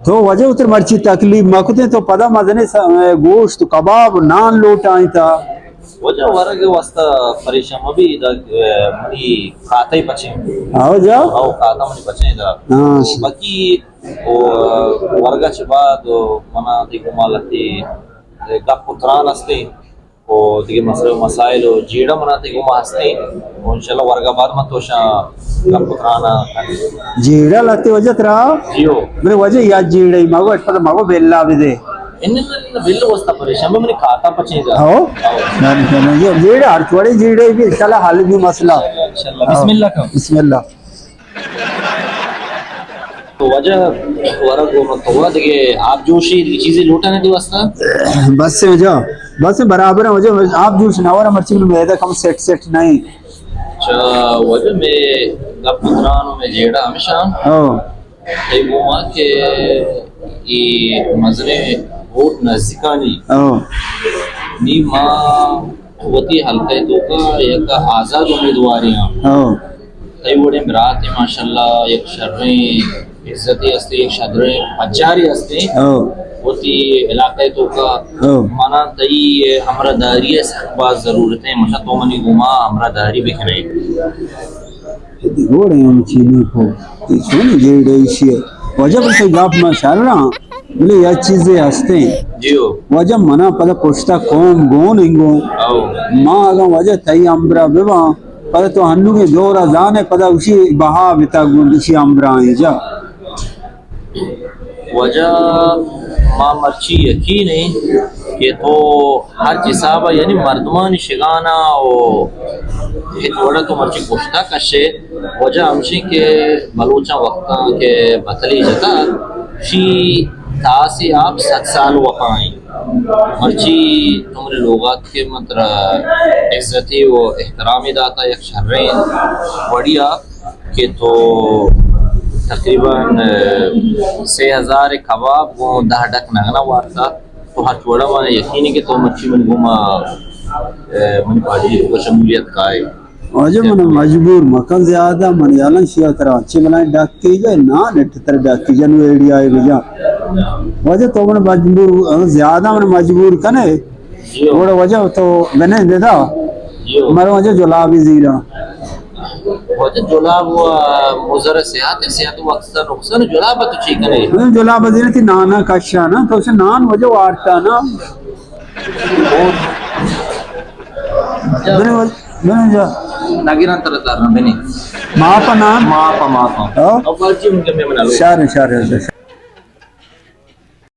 تو واجہ وتر مرچی تکلیف مکتیں، تو پدا مزنیں س-، گوشت و کباب و نان لوٹائیں تا۔ واجہ ورگ واسطہ پریشان مبی، دا، اے، منی کھاتہ پچیں۔ آؤ جا۔ آؤ، کھاتہ منی پچیں دا۔ ہاں۔ باقی او ورگا چہ بعد او منا تئی گوما لتی گپ و تران ہستیں، او دگہ مسئلہ و مسائل و جیڑہ منا تئی گوما ہستیں، او انشاءاللہ ورگا بعد من توشاں گپ و تران کنیں۔ جیڑہ لتی واجہ ترا؟ جی ہو۔ بلے واجہ یا جیڑہ ہی مگو، اٹپا مگو بیلا بدے۔ ان، ان، ان، بل واسطہ پریشان، منی کھاتہ پچیں دا۔ ہو؟ ہو۔ نہ، نہ، نہ، یہ جیڑہ ہر تھوڑے جیڑہ بھی انشاءاللہ حل بھی مسئلہ۔ انشاءاللہ۔ بسم اللہ کا۔ بسم اللہ۔ تو واجہ ورگ و مکتوبہ دگہ آپ جوشی دگہ چیزیں لوٹاں تی واسطہ؟ بس ہے واجہ، بس ہے برابر ہے واجہ، آپ جوش نہ ورا مرچی میدہ کم سیٹ سیٹ نہیں۔ اچھا واجہ، میں گپ تران و میں جیڑہ ہمیشہ ہاں۔ تئی گوما کہ ای مزنیں ووٹ نزدیکانی ہاں۔ نی ما وتی حلقہ ءِ توکا یک آزاد امیدوارے آں۔ ہو۔ تئی وڑیں براتے ماشاءاللہ یک شریں عزتے ہستے، یک شریں پجارے ہستے۔ ہو۔ وتی علاقہ ءِ توکا ہو۔ منا تئی ہمراہ داری ءِ سک باز ضرورت ہے، مشا تو منی گوما ہمراہ داری بکنے۔ گوڑے ہم چینی کو، چونی جیڑے ایشی ہے۔ واجہ بس گپ ما شر رہا۔ بلے یک چیزے ہستیں۔ جیو۔ واجہ منا پدا پشتا قوم گون انگو۔ او۔ ما اگاں واجہ تئی ہمبرا بباں، پدا تو ہنوگیں دورا زانے، پدا اسی بہا بتا گون اسی ہمبرا ہیں جا۔ واجہ ما مرچی یقین ہے کہ تو ہر حسابا یعنی مردمانی شگانا و ہچ وڑا تو مرچی پشتا کشے۔ وجہ ہمشی کہ بلوچاں وقتاں کہ بتلی جتا، شی تاسی آپ صد سال وپائیں۔ مرچی تمری لوگات کہ من ترا عزتی و احترامی داتا یک شریں وڑیا کہ تو تقریباً، اہ، سے ہزار کباب گوں دہ ڈک نگنا وارتا۔ تو ہر وڑا من یقینی کہ تو مرچی من گوما، اہ، من پارٹی کو شمولیت کائے۔ واجہ من مجبور مکن زیادہ، من یالن شیا ترا چے بلائیں ڈاکی جا، نان اٹ تر ڈاکی جا، نو ایڈیا آئے بجا۔ واجہ تو من مجبور، زیادہ من مجبور کنے۔ جیو۔ گوڑا واجہ تو بنے دے دا۔ جیو۔ مر واجہ جلابی زیرا۔ واجہ جلاب و مضر صحت، صحت وقت سر نقصان، جلاب تو چی کنے؟ من جلاب زیرا تی نانا کشا نا، تو سے نان واجہ وارتا نا۔ بنے واجہ، بنے جا۔ نگران تر تر بنے۔ ماپا نان؟ ماپا، ماپا۔ ہاں؟ اب چی من کے میں بنا لو۔ شار، شار، شار۔